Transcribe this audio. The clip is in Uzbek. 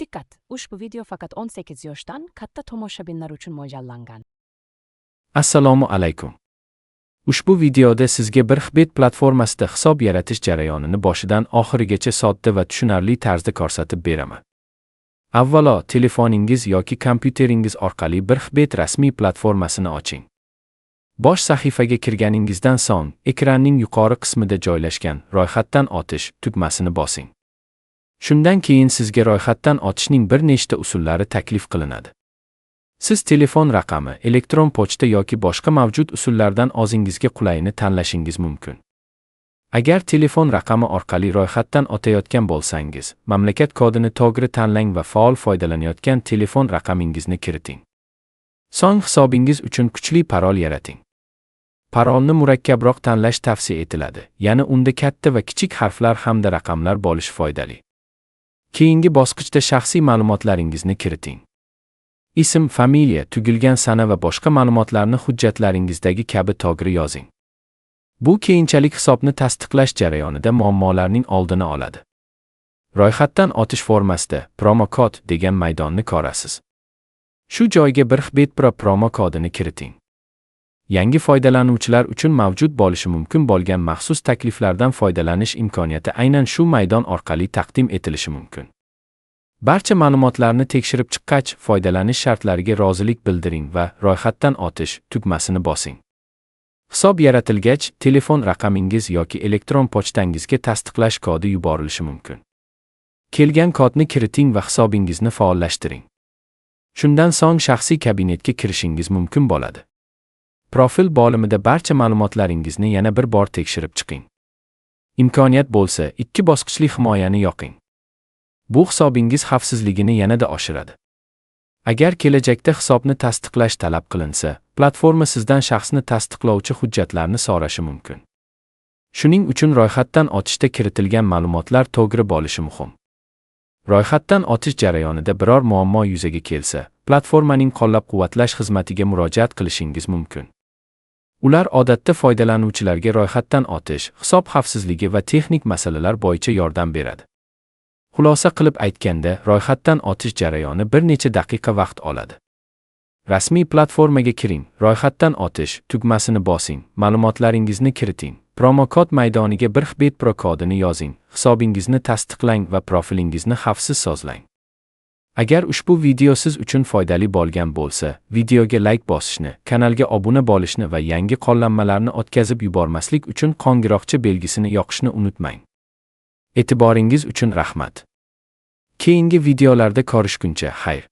Dikkat! Ushbu video faqat 18 yoshdan katta tomoshabinlar uchun mo'ljallangan. Assalomu alaykum. Ushbu videoda sizga 1xBet platformasida hisob yaratish jarayonini boshidan oxirigacha sodda va tushunarli tarzda ko'rsatib beraman. Avvalo, telefoningiz yoki kompyuteringiz orqali 1xBet rasmiy platformasini oching. Bosh sahifaga kirganingizdan so'ng, ekranning yuqori qismida joylashgan "Ro'yxatdan o'tish" tugmasini bosing. Shundan keyin sizga ro'yxatdan o'tishning bir nechta usullari taklif qilinadi. Siz telefon raqami, elektron pochta yoki boshqa mavjud usullardan o'zingizga qulayini tanlashingiz mumkin. Agar telefon raqami orqali ro'yxatdan o'tayotgan bo'lsangiz, mamlakat kodini to'g'ri tanlang va faol foydalanayotgan telefon raqamingizni kiriting. So'ng hisobingiz uchun kuchli parol yarating. Parolni murakkabroq tanlash tavsiya etiladi, ya'ni unda katta va kichik harflar hamda raqamlar bo'lishi foydali. Keyingi bosqichda shaxsiy ma'lumotlaringizni kiriting. Ism, familiya, tug'ilgan sana va boshqa ma'lumotlarni hujjatlaringizdagi kabi to'g'ri yozing. Bu keyinchalik hisobni tasdiqlash jarayonida muammolarning oldini oladi. Ro'yxatdan o'tish formasida "Promo kod" degan maydonni ko'rasiz. Shu joyga 1xBet Pro promo kodini kiriting. Yangi foydalanuvchilar uchun mavjud bo'lishi mumkin bo'lgan maxsus takliflardan foydalanish imkoniyati aynan shu maydon orqali taqdim etilishi mumkin. Barcha ma'lumotlarni tekshirib chiqqach, foydalanish shartlariga rozilik bildiring va "Ro'yxatdan o'tish" tugmasini bosing. Hisob yaratilgach, telefon raqamingiz yoki elektron pochtangizga tasdiqlash kodi yuborilishi mumkin. Kelgan kodni kiriting va hisobingizni faollashtiring. Shundan so'ng shaxsiy kabinetga kirishingiz mumkin bo'ladi. Profil bo'limida barcha ma'lumotlaringizni yana bir bor tekshirib chiqing. Imkoniyat bo'lsa, ikki bosqichli himoyani yoqing. Bu hisobingiz xavfsizligini yanada oshiradi. Agar kelajakda hisobni tasdiqlash talab qilinsa, platforma sizdan shaxsni tasdiqlovchi hujjatlarni so'rashi mumkin. Shuning uchun ro'yxatdan o'tishda kiritilgan ma'lumotlar to'g'ri bo'lishi muhim. Ro'yxatdan o'tish jarayonida biror muammo yuzaga kelsa, platformaning qo'llab-quvvatlash xizmatiga murojaat qilishingiz mumkin. Ular odatda foydalanuvchilarga ro'yxatdan o'tish, hisob xavfsizligi va texnik masalalar bo'yicha yordam beradi. Xulosa qilib aytganda, ro'yxatdan o'tish jarayoni bir necha daqiqa vaqt oladi. Rasmiy platformaga kiring, "Ro'yxatdan o'tish" tugmasini bosing, ma'lumotlaringizni kiriting, promo kod maydoniga 1xBet Pro kodini yozing, hisobingizni tasdiqlang va profilingizni xavfsiz sozlang. Agar ushbu video siz uchun foydali bo'lgan bo'lsa, videoga layk bosishni, kanalga obuna bo'lishni va yangi qo'llanmalarni o'tkazib yubormaslik uchun qo'ng'iroqcha belgisini yoqishni unutmang. E'tiboringiz uchun rahmat. Keyingi videolarda ko'rishguncha xayr.